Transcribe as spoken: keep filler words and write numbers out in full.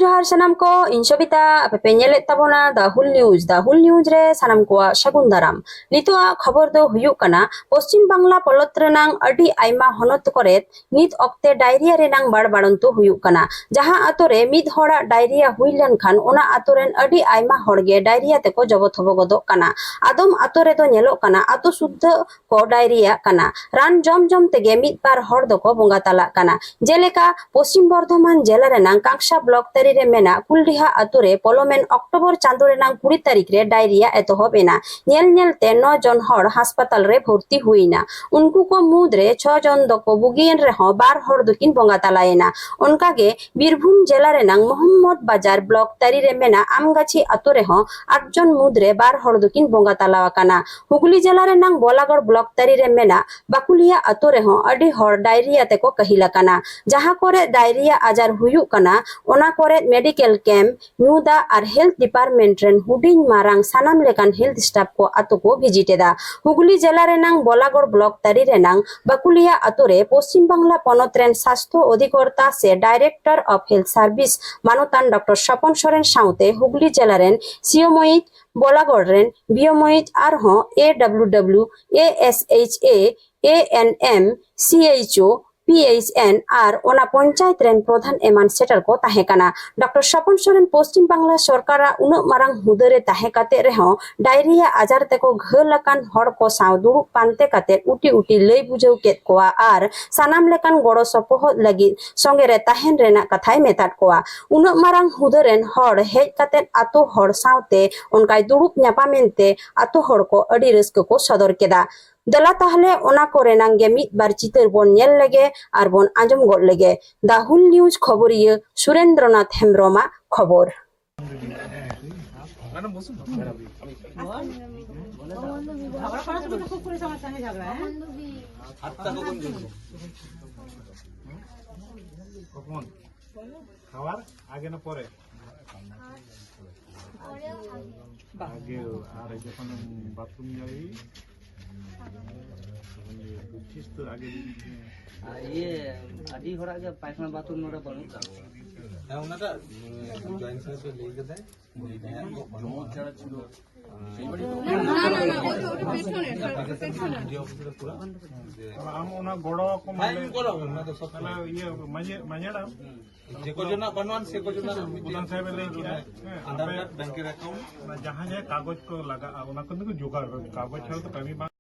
ᱡᱚᱦᱟᱨ ᱥᱟᱱᱟᱢ ᱠᱚ, ᱤᱧ ᱥᱚᱵᱤᱛᱟ, ᱟᱯᱮ ᱯᱮ ᱧᱮᱞᱮᱫ ᱛᱟᱵᱚᱱᱟ The Hull News᱾ The Hull News ᱨᱮ ᱥᱟᱱᱟᱢ ᱠᱚᱣᱟᱜ ᱥᱟᱹᱜᱩᱱ ᱫᱟᱨᱟᱢ᱾ ᱱᱤᱛᱚᱜᱟᱜ ᱠᱷᱚᱵᱚᱨ ᱫᱚ ᱦᱩᱭᱩᱜ ᱠᱟᱱᱟ, ᱯᱚᱥᱪᱤᱢ ᱵᱟᱝᱞᱟ ᱯᱚᱱᱚᱛ ᱨᱮᱱᱟᱝ ᱟᱹᱰᱤ ᱟᱭᱢᱟ ᱦᱚᱱᱚᱛ ᱠᱚᱨᱮ ᱱᱤᱛ ᱚᱠᱛᱮ ᱰᱟᱭᱨᱤᱭᱟ ᱨᱮᱱᱟᱝ ᱵᱟᱲᱵᱟᱲᱚᱱᱛᱚ ᱦᱩᱭᱩᱜ ᱠᱟᱱᱟ᱾ ᱡᱟᱦᱟᱸ ᱟᱛᱳ ᱨᱮ ᱢᱤᱫ ᱦᱚᱲᱟᱜ ᱰᱟᱭᱨᱤᱭᱟ ᱦᱩᱭ ᱞᱮᱱᱠᱷᱟᱱ, ᱚᱱᱟ ᱟᱛᱳ ᱨᱮᱱ ᱟᱹᱰᱤ ᱟᱭᱢᱟ ᱦᱚᱲ ᱜᱮ ᱰᱟᱭᱨᱤᱭᱟ ᱛᱮᱠᱚ ᱡᱚᱵᱚ ᱛᱷᱚᱵᱚ ᱜᱚᱫᱚᱜ ᱠᱟᱱᱟ᱾ ᱟᱫᱚᱢ ᱟᱛᱳ ᱨᱮᱫᱚ ᱧᱮᱞᱚᱜ ᱠᱟᱱᱟ, ᱟᱛᱳ ᱥᱩᱫᱽᱫᱷᱟᱹ ᱠᱚ ᱰᱟᱭᱨᱤᱭᱟᱜ ᱠᱟᱱᱟ᱾ ᱨᱟᱱ ᱡᱚᱢ ᱡᱚᱢ ᱛᱮᱜᱮ ᱢᱤᱫ ᱵᱟᱨ ᱦᱚᱲ ᱫᱚᱠᱚ ᱵᱚᱸᱜᱟ ᱛᱟᱞᱟᱜ ᱠᱟᱱᱟ᱾ ᱡᱮᱞᱮᱠᱟ, ᱯᱚᱥᱪᱤᱢ ᱵᱚᱨᱫᱷᱚᱢᱟᱱ ᱡᱮᱞᱟ ᱨᱮᱱᱟᱝ ᱠᱟᱸᱠᱥᱟ ᱵᱞᱚᱠ ᱛᱟᱹᱨᱤ ᱨᱮ ᱢᱮᱱᱟᱜ ᱠᱩᱞᱰᱤᱦᱟ ᱟᱛᱳ ᱨᱮ ᱯᱚᱞᱚᱢᱮᱱ ᱚᱠᱴᱳᱵᱚᱨ ᱪᱟᱸᱫᱳ ᱨᱮᱱᱟᱝ ᱠᱩᱲᱤ ᱛᱟᱹᱨᱤᱠᱷ ᱨᱮ ᱰᱟᱭᱨᱤᱭᱟ ᱮᱛᱚᱦᱚᱵ ᱮᱱᱟ᱾ ᱧᱮᱞ ᱧᱮᱞ ᱛᱮ ᱱᱚ ᱡᱚᱱ ᱦᱚᱲ ᱦᱟᱥᱯᱟᱛᱟᱞ ᱨᱮ ᱵᱷᱚᱨᱛᱤ ᱦᱩᱭ ᱮᱱᱟ᱾ ᱩᱱᱠᱩ ᱠᱚ ᱢᱩᱫᱽ ᱨᱮ ᱪᱷᱚ ᱡᱚᱱ ᱫᱚᱠᱚ ᱵᱩᱜᱤᱭᱮᱱ ᱨᱮᱦᱚᱸ, ᱵᱟᱨ ᱦᱚᱲ ᱫᱚᱠᱤᱱ ᱵᱚᱸᱜᱟ ᱛᱟᱞᱟᱭᱮᱱᱟ᱾ ᱚᱱᱠᱟᱜᱮ ᱵᱤᱨᱵᱷᱩᱢ ᱡᱮᱞᱟ ᱨᱮᱱᱟᱝ ᱢᱚᱦᱚᱢᱢᱚᱫᱽ ᱵᱟᱡᱟᱨ ᱵᱞᱚᱠ ᱛᱟᱹᱨᱤ ᱨᱮ ᱢᱮᱱᱟᱜ ᱟᱢᱜᱟᱪᱷᱤ ᱟᱛᱳ ᱨᱮᱦᱚᱸ ᱟᱴ ᱡᱚᱱ ᱢᱩᱫᱽ ᱨᱮ ᱵᱟᱨ ᱦᱚᱲ ᱫᱚᱠᱤᱱ ᱵᱚᱸᱜᱟ ᱛᱟᱞᱟ ᱟᱠᱟᱱᱟ᱾ ᱦᱩᱜᱽᱞᱤ ᱡᱮᱞᱟ ᱨᱮᱱᱟᱝ ᱵᱚᱞᱟᱜᱚᱲ ᱵᱞᱚᱠ ᱛᱟᱹᱨᱤ ᱨᱮ ᱢᱮᱱᱟᱜ ᱵᱟᱠᱩᱞᱤᱭᱟ ᱟᱛᱳ ᱨᱮᱦᱚᱸ ᱟᱹᱰᱤ ᱦᱚᱲ ᱰᱟᱭᱨᱤᱭᱟ ᱛᱮᱠᱚ ᱠᱟᱹᱦᱤᱞ ᱟᱠᱟᱱᱟ᱾ ᱡᱟᱦᱟᱸ ᱠᱚᱨᱮ ᱰᱟᱭᱨᱤᱭᱟ ᱟᱡᱟᱨ ᱦᱩᱭᱩᱜ ᱠᱟᱱᱟ, ᱚᱱᱟ ᱠᱚᱨᱮ ᱢᱮᱰᱤᱠᱮᱞ ᱠᱮᱢᱯ, ᱧᱩ ᱫᱟᱜ ᱟᱨ ᱦᱮᱞᱛᱷ ᱰᱤᱯᱟᱨᱴᱢᱮᱱᱴ ᱨᱮᱱ ᱦᱩᱰᱤᱧ ᱢᱟᱨᱟᱝ ᱥᱟᱱᱟᱢ ᱞᱮᱠᱟᱱ ᱦᱮᱞᱛᱷ ᱥᱴᱟᱯ ᱠᱚ ᱟᱛᱳ ᱠᱚ ᱵᱷᱤᱡᱤᱴ ᱮᱫᱟ᱾ ᱦᱩᱜᱽᱞᱤ ᱡᱮᱞᱟ ᱨᱮᱱᱟᱝ ᱵᱚᱞᱟᱜᱚᱲ ᱵᱞᱚᱠ ᱛᱟᱹᱨᱤ ᱨᱮᱱᱟᱝ ᱵᱟᱠᱩᱞᱤᱭᱟ ᱟᱛᱳ ᱨᱮ ᱯᱚᱥᱪᱤᱢ ᱵᱟᱝᱞᱟ ᱯᱚᱱᱚᱛ ᱨᱮᱱ ᱥᱟᱥᱛᱷᱚ ᱚᱫᱷᱤᱠᱚᱨᱛᱟ ᱥᱮ ᱰᱟᱭᱨᱮᱠᱴᱚᱨ ᱚᱯᱷ ᱦᱮᱞᱛᱷ ᱥᱟᱨᱵᱷᱤᱥ ᱢᱟᱱᱚᱛᱟᱱ ᱰᱚᱠᱴᱚᱨ ᱥᱚᱯᱚᱱ ᱥᱚᱨᱮᱱ ᱥᱟᱶᱛᱮ ᱦᱩᱜᱽᱞᱤ ᱡᱮᱞᱟ ᱨᱮᱱ ᱥᱤᱭᱳᱢᱚᱭᱤᱡ, ᱵᱚᱞᱟᱜᱚᱲ ᱨᱮᱱ ᱵᱤᱭᱳᱢᱚᱭᱤᱡ ᱟᱨᱦᱚᱸ A W W, A S H A, A N M, C H O, P H N ᱟᱨ ᱚᱱᱟ ᱯᱚᱧᱪᱟᱭᱮᱛ ᱨᱮᱱ ᱯᱨᱚᱫᱷᱟᱱ ᱮᱢᱟᱱ ᱥᱮᱴᱮᱨ ᱠᱚ ᱛᱟᱦᱮᱸ ᱠᱟᱱᱟ᱾ ᱰᱚᱠᱴᱚᱨ ᱥᱚᱯᱚᱱ ᱥᱚᱨᱮᱱ ᱯᱚᱥᱪᱤᱢ ᱵᱟᱝᱞᱟ ᱥᱚᱨᱠᱟᱨᱟᱜ ᱩᱱᱟᱹᱜ ᱢᱟᱨᱟᱝ ᱦᱩᱫᱟᱹ ᱨᱮ ᱛᱟᱦᱮᱸ ᱠᱟᱛᱮ ᱨᱮᱦᱚᱸ ᱰᱟᱭᱨᱤᱭᱟ ᱟᱡᱟᱨ ᱛᱮᱠᱚ ᱜᱷᱟᱹᱞ ᱟᱠᱟᱱ ᱦᱚᱲ ᱠᱚ ᱥᱟᱶ ᱫᱩᱲᱩᱵ ᱯᱟᱱᱛᱮ ᱠᱟᱛᱮ ᱩᱴᱤ ᱩᱴᱤ ᱞᱟᱹᱭ ᱵᱩᱡᱷᱟᱹᱣ ᱠᱮᱫ ᱠᱚᱣᱟ ᱟᱨ ᱥᱟᱱᱟᱢ ᱞᱮᱠᱟᱱ ᱜᱚᱲᱚ ᱥᱚᱯᱚᱦᱚᱫ ᱞᱟᱹᱜᱤᱫ ᱥᱚᱸᱜᱮ ᱨᱮ ᱛᱟᱦᱮᱱ ᱨᱮᱱᱟᱜ ᱠᱟᱛᱷᱟᱭ ᱢᱮᱛᱟᱫ ᱠᱚᱣᱟ᱾ ᱩᱱᱟᱹᱜ ᱢᱟᱨᱟᱝ ᱦᱩᱫᱟᱹ ᱨᱮᱱ ᱦᱚᱲ ᱦᱮᱡ ᱠᱟᱛᱮ ᱟᱛᱳ ᱦᱚᱲ ᱥᱟᱶᱛᱮ ᱚᱱᱠᱟᱭ ᱫᱩᱲᱩᱵ ᱧᱟᱯᱟᱢᱮᱱ ᱛᱮ ᱟᱛᱳ ᱦᱚᱲ ᱠᱚ ᱟᱹᱰᱤ ᱨᱟᱹᱥᱠᱟᱹ ᱠᱚ ᱥᱚᱫᱚᱨ ᱠᱮᱫᱟ᱾ ᱫᱮᱞᱟ ᱛᱟᱦᱞᱮ ᱚᱱᱟ ᱠᱚᱨᱮᱱᱟᱝ ᱜᱮ ᱢᱤᱫ ᱵᱟᱨ ᱪᱤᱛᱟᱹᱨ ᱵᱚᱱ ᱧᱮᱞ ᱞᱮᱜᱮ ᱟᱨ ᱵᱚᱱ ᱟᱸᱡᱚᱢ ᱜᱚᱫ ᱞᱮᱜᱮ᱾ The Hull News ᱠᱷᱚᱵᱚᱨᱤᱭᱟᱹ ᱥᱩᱨᱮᱱᱫᱨᱚᱱᱟᱛᱷ ᱦᱮᱢᱵᱨᱚᱢᱟᱜ ᱠᱷᱚᱵᱚᱨ᱾ কখন? খাওয়ার আগে না পরে? আগে। আর যখন বাথরুম যাবি, তখন যে বুঝছিস তো আগে দিন। ᱟᱨ ᱤᱭᱟᱹ, ᱟᱹᱰᱤ ᱦᱚᱲᱟᱜ ᱜᱮ ᱯᱟᱭᱠᱷᱟᱱᱟ ᱵᱟᱛᱷᱨᱩᱢ ᱱᱚᱰᱮ ᱵᱟᱹᱱᱩᱜ ᱛᱟᱠᱚᱣᱟ᱾ ᱦᱮᱸ, ᱚᱱᱟᱴᱟᱜ ᱡᱚᱭᱮᱱᱴ ᱥᱟᱦᱮᱵ ᱞᱟᱹᱭ ᱠᱮᱫᱟᱭ᱾ ᱡᱚᱢᱚ ᱪᱷᱟᱲᱟ ছিল। না না না না, ওটা ওটা পেছনে, ওটা পেছনে। ভিডিও অফিসের পুরো যে ᱟᱢ ᱚᱱᱟ ᱜᱚᱲᱚ ᱠᱚ ᱦᱮᱸ, ᱠᱚᱨᱟᱣ ᱚᱱᱟ ᱫᱚ ᱥᱚᱵ ᱛᱟᱦᱞᱮ ᱤᱭᱟᱹ ᱢᱟᱹᱡᱷᱤ ᱢᱟᱹᱡᱷᱤ ᱦᱟᱲᱟᱢ, ᱡᱮ ᱠᱚ ᱡᱚᱱᱟ ᱵᱟᱹᱱᱩᱜ ᱟᱱ ᱥᱮ ᱠᱚ ᱡᱚᱱᱟ ᱯᱨᱚᱫᱷᱟᱱ ᱥᱟᱦᱮᱵ ᱮ ᱞᱟᱹᱭ ᱠᱮᱫᱟ, ᱦᱮᱸ, ᱟᱫᱷᱟᱨ ᱟᱯᱮ ᱠᱟᱨᱰ ᱵᱮᱝᱠ ᱮᱠᱟᱣᱩᱱᱴ ᱚᱱᱟ ᱡᱟᱦᱟᱸ ᱡᱟᱦᱟᱸ ᱠᱟᱜᱚᱡᱽ ᱠᱚ ᱞᱟᱜᱟᱜᱼᱟ, ᱚᱱᱟ ᱠᱚᱫᱚ ᱠᱚ ᱡᱚᱜᱟᱲ ᱠᱟᱜᱚᱡᱽ ᱪᱷᱟᱲᱟ ᱫᱚ ᱠᱟᱹᱢᱤ ᱵᱟᱝ